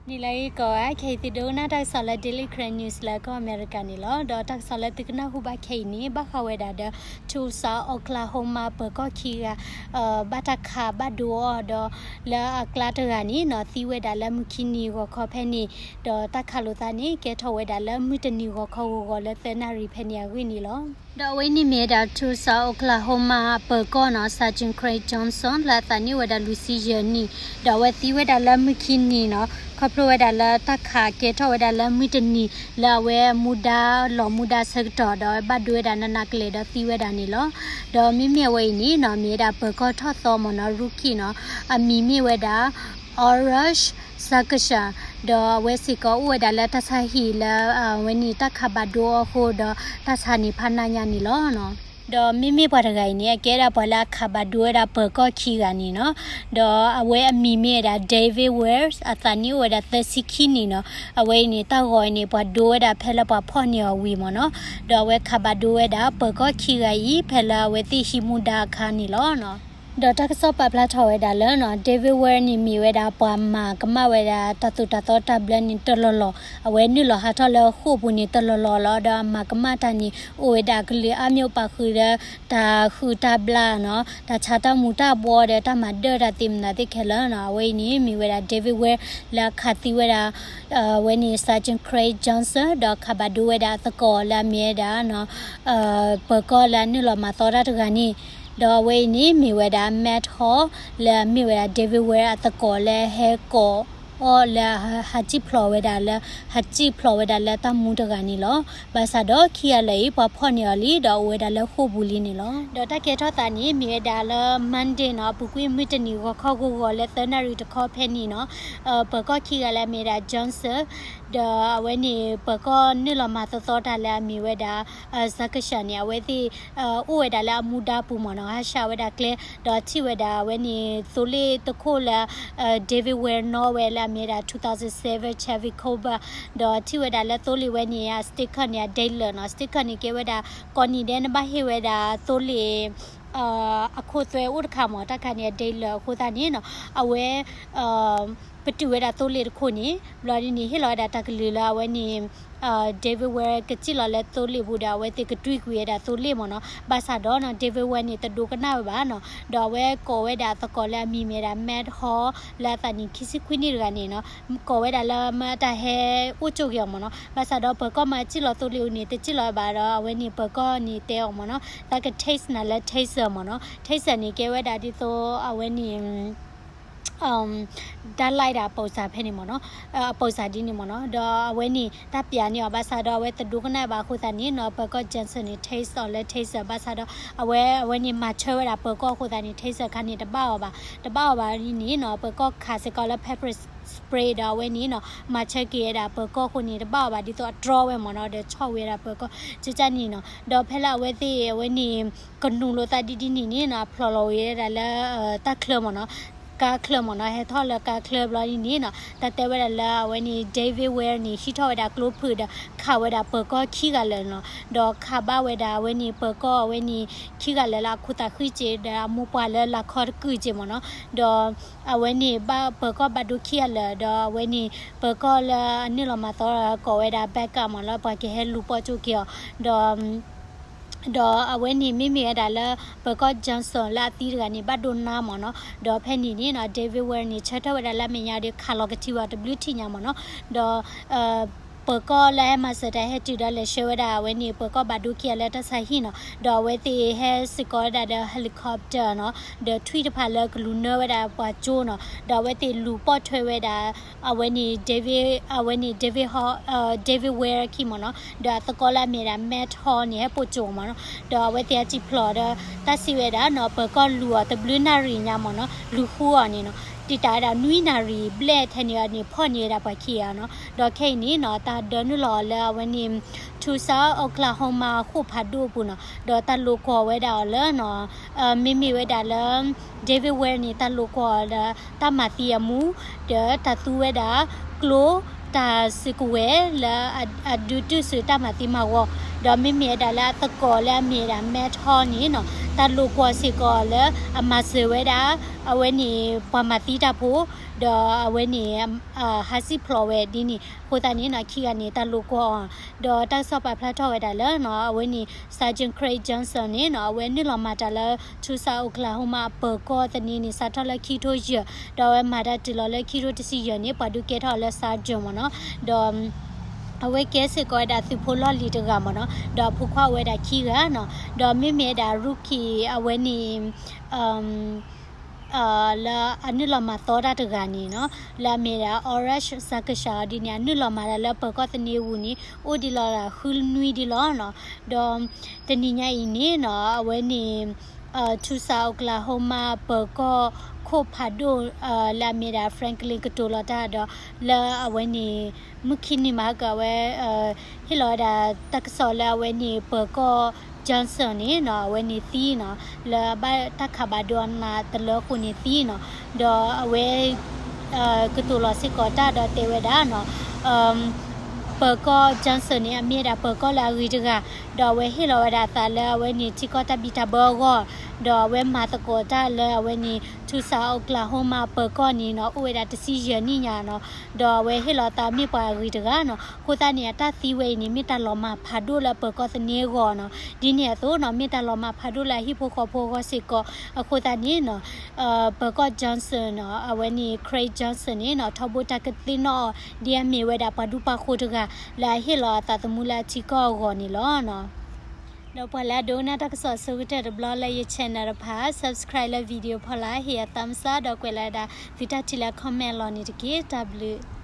နံၤလၢအဂ့ၤကိးဂၤ, ခဲအံၤသုဒိကနၣ်တၢ်ကစီၣ်လၢ Daily Karen News လၢကီၢ်အမဲရကၤန့ၣ်လီၤ. ဒီးတၢ်ကစီၣ်လၢသုကနၢ်ဟူဘၣ်ခဲအံၤန့ၣ် ဘၣ်ဃးဝဲဒၣ်ဒီး Tulsa Oklahoma ပၢၤကီၢ်ခံဂၤ ဘၣ်တၢ်ခးဘၣ်ဒိအီၤဒီး လၢအကျါတဂၤန့ၣ်နီၤ သံဝဲဒၣ်လၢမုၢ်ခံနံၤဂီၤခီဖဲန့ၣ်, ဒီးတၢ်ခးလိာ်သးန့ၣ် ကဲထီၣ်ဝဲဒၣ်လၢမုၢ်တနံၤဂီၤခီဂီၤဂီၤလၢသၢနၣ်ရံၣ်ဖဲန့ၣ်အဂ့ၢ်န့ၣ်လီၤ. ဒီးအဝဲန့ၣ်မ့ၢ်ဝဲဒၣ် Tulsa Oklahoma ပၢၤကီၢ်နီၤ Sergeant Craig Johnson လၢအသးနံၣ်အိၣ်ဝဲဒၣ်လွံၢ်ဆံယဲၢ်နံၣ်, ဒီးအဝဲသံဝဲဒၣ်လၢမုၢ်ခံနံၤနီၤ, ခီဖျိဝဲဒၣ်လၢတၢ်ခးကဲထီၣ်ဝဲဒၣ်လၢမုၢ်တနံၤ လၢအဝဲမူဒါလီၤမူဒါဆၢကတီၢ် ဒီးဘၣ်ဒိဝဲဒၣ်နးနးကလဲာ်ဒီးသံဝဲဒၣ်န့ၣ်လီၤ. ဒီးမ့မ့ၢ်အဝဲအံၤန့ၣ်နီၤ မ့ၢ်ဝဲဒၣ်ပၢၤကီၢ်ထီၣ်သီမ့ၢ်နီၤ rookie နီၤ, အမံၤမ့ၢ်ဝဲဒၣ် Arash Zarkashian, ဒီးအဝဲစ့ၢ်ကီးအိၣ်ဝဲဒၣ်လၢတၢ်ဆါဟံၣ်လၢ အဝဲန့ၣ်တၢ်ခးဘၣ်ဒိအီၤအဃိ ဒီးတၢ်ဆါန့ၣ်ဖးနးညါန့ၣ်လီၤ. ဒီးမ့မ့ၢ်ပှၤတဂၤအံၤန့ၣ် အကဲဒၣ်ပှၤလၢအခးဘၣ်ဒိဝဲဒၣ်ပၢၤကီၢ်ခံဂၤန့ၣ်နီၤ, ဒီးအဝဲအမံၤမ့ၢ်ဝဲဒၣ် David Ware, အသးနံၣ်အိၣ်ဝဲဒၣ်သၢဆံခံနံၣ်နီၤ, အဝဲအံၤန့ၣ် တၢ်ဂီၤအံၤန့ၣ် ပှၤဒိဝဲဒၣ်ဖဲလၢပှၤဖီၣ်န့ၢ်အီၤဝံၤမ့ၢ်နီၤ, ဒီးအဝဲခးဘၣ်ဒိဝဲဒၣ်ပၢၤကီၢ်ခံဂၤအံၤ ဖဲလၢအဝဲသ့ၣ်ဟံးမူဒါအခါန့ၣ်လီၤ. ဒီးတၢ်ကစီၣ်ပာ်ဖျါထီၣ်ဝဲဒၣ်လၢနီၤ David Ware န့ၣ်မ့ၢ်ဝဲဒၣ်ပှၤမၤကမၣ်ဝဲဒၣ်တၢ်သိၣ်တၢ်သီတၢ်ဘျၢန့ၣ်တလီၢ်လီၢ်, အဝဲနုာ်လီၤဟးထီၣ်လၢဃိာ်ပူၤန့ၣ်တလီၢ်လီၢ်လီၤ, ဒီးအမၤကမၣ်တၢ်န့ၣ် အိၣ်ဝဲဒၣ်ကလုာ်အါမံၤအိၣ်ပာ်ဃုာ်ဒီး တၢ်ဃုတၢ်ဘျၣ်နီၤ, တၢ်ဆါတၢ်မူၤတၢ်ဘှီဒီးတၢ်မၤဒၢတၢ်သ့ၣ်မနုၤသ့ၣ်ခဲလၢာ်နီၤ, အဝဲအံၤန့ၣ်မ့ၢ်ဝဲဒၣ် David Ware လၢအခးသံဝဲဒၣ် အဝဲန့ၣ် Sergeant Craig Johnson ဒီးခးဘၣ်ဒိဝဲဒၣ်အသကိးလၢအမ့ၢ်ဝဲဒၣ် ပၢၤကီၢ်လၢအနုာ်လီၤမၤသီတၢ်တဂၤန့ၣ်, ဒီးအဝဲအံၤန့ၣ်မ့ၢ်ဝဲဒၣ် Matt Hall လၢအမ့ၢ်ဝဲဒၣ် David Ware အသကိးလၢဟဲကိးအီၤလၢဟးစံၣ်ဖျိးဝဲဒၣ်လၢ ဟးစံၣ်ဖျိးဝဲဒၣ်လၢတၢ်မူတဂၤန့ၣ်လီၤ. ဘၣ်ဆၣ်ဒီးခံဂၤလၢာ်အံၤ ပှၤဖီၣ်န့ၢ်အီၤလံ ဒီးအိၣ်ဝဲဒၣ်လၢဃိာ်ပူၤလံန့ၣ်လီၤ. ဒီးတၢ်ကဲထီၣ်သးန့ၣ် မ့ၢ်ဝဲဒၣ်လၢ Monday နီၤ, အပူၤကွံာ်မုၢ်တနံၤဂီၤခီဂီၤဂီၤလၢသၢနၣ်ရံၣ်တခီဖဲန့ၣ်နီၤ, ပၢၤကီၢ်ခံဂၤလၢအမ့ၢ်ဝဲဒၣ် Johnson ဒီးအဝဲန့ၣ် ပၢၤကီၢ်နုာ်လီၤမၤသီသီတၢ်လၢအမ့ၢ်ဝဲဒၣ် Zarkashian န့ၣ် အဝဲသ့ၣ် အိၣ်ဝဲဒၣ်လၢအမူဒါပူၤမ့ၢ်နီၤ, ဟးဆှဲးဝဲဒၣ်ကျဲ, ဒီးထံၣ်ဝဲဒၣ်အဝဲန့ၣ် သိလ့ၣ်တခိၣ်လၢ David Ware နီၣ်ဝဲလၢအမ့ၢ်ဝဲဒၣ် two thousand seven Chevy Cobalt, ဒီးထံၣ်ဝဲဒၣ်လၢသိလ့ၣ်ဝဲန့ၣ် အ sticker န့ၣ် အဒဲလၢာ်နီၤ, sticker န့ၣ်ကဲဝဲဒၣ် ကိးနံၤဒဲးနဘၣ်ဟ့ၣ်ဝဲဒၣ်သိလ့ၣ် အခိၣ်သွဲအိၣ်တခါမ့ၢ် တၢ်ခါန့ၣ် အဒဲလၢာ်အဃိသတးန့ၣ်နီၤ, အဝဲ ပတုာ်ဝဲဒၣ်သိလ့ၣ်တခိၣ်န့ၣ် ဘျီဒ်န့ၣ် ဟ့ၣ်လီၤဝဲဒၣ်တၢ်ကလုၢ်လၢအဝဲန့ၣ် David Ware ကစံၣ်လီၤလၢသိလ့ၣ်ပူၤဒီး အဝဲသ့ၣ်ကတွံၢ်ကွံာ်ဝဲဒၣ်သိလ့ၣ်မ့ၢ်နီၤ, ဘၣ်ဆၣ်ဒီးနီၤ David Ware န့ၣ် တဒိကနၣ်ဝဲဘၣ်နီၤ, ဒီးအဝဲကိးဝဲဒၣ်အသကိးလၢအမံၤမ့ၢ်ဒၣ် Matt Hall လၢအသးနံၣ်ခံဆံခွံနံၣ်တဂၤန့ၣ်နီၤ, ကိးဝဲဒၣ်လၢမ့ၢ်တၢ်ဟဲအိၣ်ကၠိက့ၤအီၤမ့ၢ်နီၤ, ဘၣ်ဆၣ်ဒီးပၢၤကီၢ်မၤစံၣ်လီၤသိလ့ၣ်အူန့ၣ် တစံၣ်လီၤဘၣ်ဒီး အဝဲန့ၣ်ပၢၤကီၢ်န့ၣ်တဲအီၤမ့ၢ်နီၤ, သးက taser နၤလၢ taser မ့ၢ်နီၤ, taser န့ၣ်ကဲဝဲဒၣ်ဒ်သိးအဝဲန့ၣ် ဒါလိုက်ဒၣ်အပိာ်စၢ်ဖဲန့ၣ်မ့ၢ်နီၤ, အပိာ်စၢ်ဒ်န့ၣ်မ့ၢ်နီၤ, ဒီးအဝဲန့ၣ် တၢ်ပျးန့ၢ်အီၤဘၣ်ဆၣ်ဒီး အဝဲတဒိကနၣ်ဘၣ်အဃိသတးန့ၣ်နီၤ, ပၢၤကီၢ် Johnson န့ၣ် taser အီၤလၢ taser ဘၣ်ဆၣ်ဒီး အဝဲ အဝဲန့ၣ် မၤဆၢဝဲဒၣ်ပၢၤကီၢ်အဃိသတးန့ၣ် taser ခါန့ၣ် တဘၣ်အီၤဘၣ်, တဘၣ်အီၤဘၣ်ဒ်န့ၣ်နီၤ, ပၢၤကီၢ်ခးစ့ၢ်ကီးလၢ pepper spray ဒီးအဝဲန့ၣ်နီၤ, မၤဆၢက့ၤဝဲဒၣ်ပၢၤကီၢ်အဃိန့ၣ် တဘၣ်အီၤဘၣ်ဒ်သိးအတြီဝဲမ့ၢ်နီၤ, ဒီးဆီၣ်ဝံၤဝဲဒၣ်ပၢၤကီၢ် ကကၢ်န့ၣ်နီၤ, ဒီးဖဲလၢအဝဲသ့ၣ် အဝဲန့ၣ် ကနူၤလိာ်သးဒ်ဒ်န့ၣ်န့ၣ်နီၤ, အဖျိးလီၤဝံၤဝဲဒၣ်လၢ တၢ်ချၢမ့ၢ်နီၤ, ကါချၢမ့ၢ်နီၤ, ဟဲထီၣ်လၢကါချၢဘျီဒ်န့ၣ်နီၤ, တၢ်တဲဝဲဒၣ်လၢအဝဲန့ၣ် David Ware န့ၣ် ဟံးထီၣ်ဝဲဒၣ်ကျိဖုၣ်ဒီး ခးဝဲဒၣ်ပၢၤကီၢ်ခံဂၤလၢာ်နီၤ, ဒီးခးဘၣ်ဝဲဒၣ်အဝဲန့ၣ် ပၢၤကီၢ်အဝဲန့ၣ် ခံဂၤလၢာ်လၢအခိၣ်သးဃံစ့ၢ် ဒီးအမိၢ်ပှၢ်လၢလၢခီတကုာ်စ့ၢ်မ့ၢ်နီၤ, ဒီးအဝဲန့ၣ် ပၢၤကီၢ်ဘၣ်ဒိခံဂၤလၢာ် ဒီးအဝဲန့ၣ် ပၢၤကီၢ်လၢအနုာ်လီၤမၤသီကိးဝဲဒၣ် backup မ့ၢ်နီၤ ပှၤကဟဲလူၤပိာ်ကၠိက့ၤအီၤ, ဒီး ဒီးအဝဲန့ၣ်မ့မ့ၢ်ဝဲဒၣ်လၢ ပၢၤကီၢ် Johnson လၢအသံတဂၤန့ၣ် ဘၣ်ဒိနါမ့ၢ်နီၤ, ဒီးဖဲန့ၣ်န့ၣ်နီၤ David Ware န့ၣ် ဆၢထၢၣ်ဝဲဒၣ်လၢအမဲာ်ညါဒီး ခးလီၤကထံဝဲတဘျုးထံၣ်ညါမ့ၢ်နီၤ, ဒီး ပၢၤကီၢ်လၢဟဲမၤစၢၤတၢ်ဟဲတုၤဒီးလဲၤဆှၢဝဲဒၣ်အဝဲန့ၣ် ပၢၤကီၢ်ဘၣ်ဒိခံဂၤလၢတၢ်ဆါဟံၣ်နီၤ, ဒီးအဝဲသ့ၣ်ဟဲစ့ၢ်ကီးဝဲဒၣ်ဒီး helicopter နီၤ, ဒီးထွံၣ်တဖၣ်လၢကလူၤနၢဝဲဒၣ်ပှၤကၠိနီၤ, ဒီးအဝဲသ့ၣ်လူၤပိာ်ထွဲဝဲဒၣ် အဝဲန့ၣ် David အဝဲန့ၣ် David Hall David Ware အခံမ့ၢ်နီၤ, ဒီးအသကိးလၢအမ့ၢ်ဒၣ် Matt Hall န့ၣ် ဟဲပိာ်ကၠိမ့ၢ်နီၤ, ဒီးအဝဲသ့ၣ်အစံၣ်ဖျိးဒီး တၢ်စံးဝဲဒၣ်နီၤ ပၢၤကီၢ်လူၤအီၤတဘျုးနၣ်ရံၣ်ညါမ့ၢ်နီၤ, လူၤဃုအီၤန့ၣ်နီၤ, တံာ်တာ်ဝဲဒၣ်နွံနၣ်ရံၣ်ဘျဲၣ်ထဲန့ၣ်န့ၣ် ဖီၣ်န့ၢ်ဝဲဒၣ်ပှၤခံဂၤနီၤ, ဒီးခဲအံၤန့ၣ်နီၤ တၢ်ဒၢနုာ်လီၤအီၤလၢအဝဲန့ၣ် Tulsa Oklahoma ဃိာ်ဖးဒိၣ်အပူၤနီၤ, ဒီးတၢ်လိာ်ကွီၢ်ဝဲဒၣ်အီၤလၢနီၤ မ့မ့ၢ်ဝဲဒၣ်လၢ David Ware န့ၣ် တၢ်လိာ်ကွီၢ်အီၤလၢ တၢ်မၤသံအမူ ဒီးတၢ်သူဝဲဒၣ် ကျိ တၢ်စုကဝဲၤလၢအဒုးတုာ်ဆူတၢ်မၤသံမၤဂီၤ, ဒီးမ့မ့ၢ်ဝဲဒၣ်လၢအသကိးလၢအမ့ၢ်ဝဲဒၣ် Matt Hall န့ၣ်နီၤ တၢ်လိာ်ကွီၢ်စ့ၢ်ကီးလၢအမၤစၢၤဝဲဒၣ် အဝဲန့ၣ်ပှၤမၤသံတၢ်ဖိ ဒီးအဝဲန့ၣ် ဟးစံၣ်ဖျိးဝဲဒ်န့ၣ် အဃိသတးန့ၣ်နီၤ ခံဂၤန့ၣ် တၢ်လိာ်ကွီၢ်အီၤ ဒီးတၢ်ကစီၣ်ပာ်ဖျါထီၣ်ဝဲဒၣ်လၢနီၤ အဝဲန့ၣ် Sergeant Craig Johnson န့ၣ်နီၤ အဝဲနုာ်လီၤမၤတၢ်လၢ Tulsa Oklahoma အပၢၤကီၢ်သန့န့ၣ် စးထီၣ်လၢခံကထိယဲၢ် ဒီးအဝဲမၤတၢ်တုၤလီၤလၢခံကထိတဆံယဲၢ်န့ၣ် ပှၤဒုးကဲထီၣ်အီၤလၢ sergeant မ့ၢ်နီၤ ဒီး အဝဲကဲစ့ၢ်ကီးဝဲဒၣ်သုးဖိလီၢ်လံၤတဂၤမ့ၢ်နီၤ ဒီးအဖိခွါအိၣ်ဝဲဒၣ်ခံဂၤနီၤ ဒီးမ့မ့ၢ်ဝဲဒၣ် rookie အဝဲန့ၣ် လၢအနုာ်လီၤမၤသီတၢ်တဂၤန့ၣ်နီၤ လၢအမ့ၢ်ဒၣ် Orange Sakasha ဒ်န့ၣ် အနုာ်လီၤမၤတၢ်လၢပၢၤကီၢ်သန့အပူၤန့ၣ် အိၣ်ဒံးလီၤဒၣ်ဃုနွံဒံးလီၤနီၤ ဒီးတနံၤညါအံၤန့ၣ်နီၤ အဝဲန့ၣ် Tulsa Oklahoma ပၢၤကီၢ်ခိၣ်ဖးဒိၣ် လၢအမ့ၢ်ဒၣ် Franklin ကတိၤလီၤတၢ်ဒီး လၢအဝဲန့ၣ် မုၢ်ခံနံၤမၤက အဝဲ ဟ့ၣ်လီၤဝဲဒၣ်တၢ်ကစီၣ်လၢအဝဲန့ၣ် ပၢၤကီၢ် Johnson န့ၣ်နီၤ အဝဲန့ၣ်သံနီၤ လၢအဘၣ်တၢ်ခးဘၣ်ဒိအနးတလၢအဃိန့ၣ်သံနီၤ ဒီးအဝဲ ကတိၤလီၤစ့ၢ်ကီးတၢ်ဒီးတဲဝဲဒၣ်နီၤ ပၢၤကီၢ် Johnson န့ၣ် အမ့ၢ်ဝဲဒၣ်ပၢၤကီၢ်လၢအဂ့ၤတဂၤ ဒီးအဝဲဟ့ၣ်လီၤဝဲဒၣ်အသးလၢအဝဲန့ၣ် ထံကီၢ်တၢ်ဘံၣ်တၢ်ဘၢအဂီၢ် ဒီးအဝဲမၤသကိးတၢ်လၢအဝဲန့ၣ် Tulsa Oklahoma ပၢၤကီၢ်န့ၣ်နီၤ အိၣ်ဝဲဒၣ်တဆံယဲၢ်နံၣ်ညါနီၤ ဒီးအဝဲဟ့ၣ်လီၤအသးမ့ၢ်ပှၤအဂ့ၤတဂၤနီၤ အဃိသတးန့ၣ် အတၢ်သံဝဲအံၤန့ၣ် မ့ၢ်တၢ်လီၤမၢ်ဖးဒိၣ်လၢအပၢၤကီၢ်သန့အဂီၢ်နီၤ ဒ်န့ၣ်အသိးနီၤ မ့ၢ်တၢ်လီၤမၢ်ဖးဒိၣ်လၢအဟံၣ်ဖိဃီဖိအဂီၢ်စ့ၢ်ကီး အဃိသတးန့ၣ်နီၤ ပၢၤကီၢ် Johnson နီၤ အဝဲန့ၣ် Craig Johnson န့ၣ်နီၤ ထီဘိတၢ်ကသ့ၣ်နီၣ်အီၤ ဒ်အမ့ၢ်ဝဲဒၣ်ပှၤဒူပှၤဃိၤတဂၤ လၢအဟ့ၣ်လီၤအသးသမူလၢအထံကီၢ်အဂီၢ်န့ၣ်လီၤ. ဒီးပှၤလၢအဒိကနၣ်တၢ်ကစီၣ်အဆိကတၢၢ်တဘျီလၢယ channel တဖၣ် subscribe လၢ video ဖီလာ် ဟ့ၣ်ယၤ thumbs up ဒီးကွဲးလီၤဝဲဒၣ်သုတၢ်ထံၣ်လၢ comment အလီၢ်န့ၣ်တက့ၢ်. တၢ်ဘျုး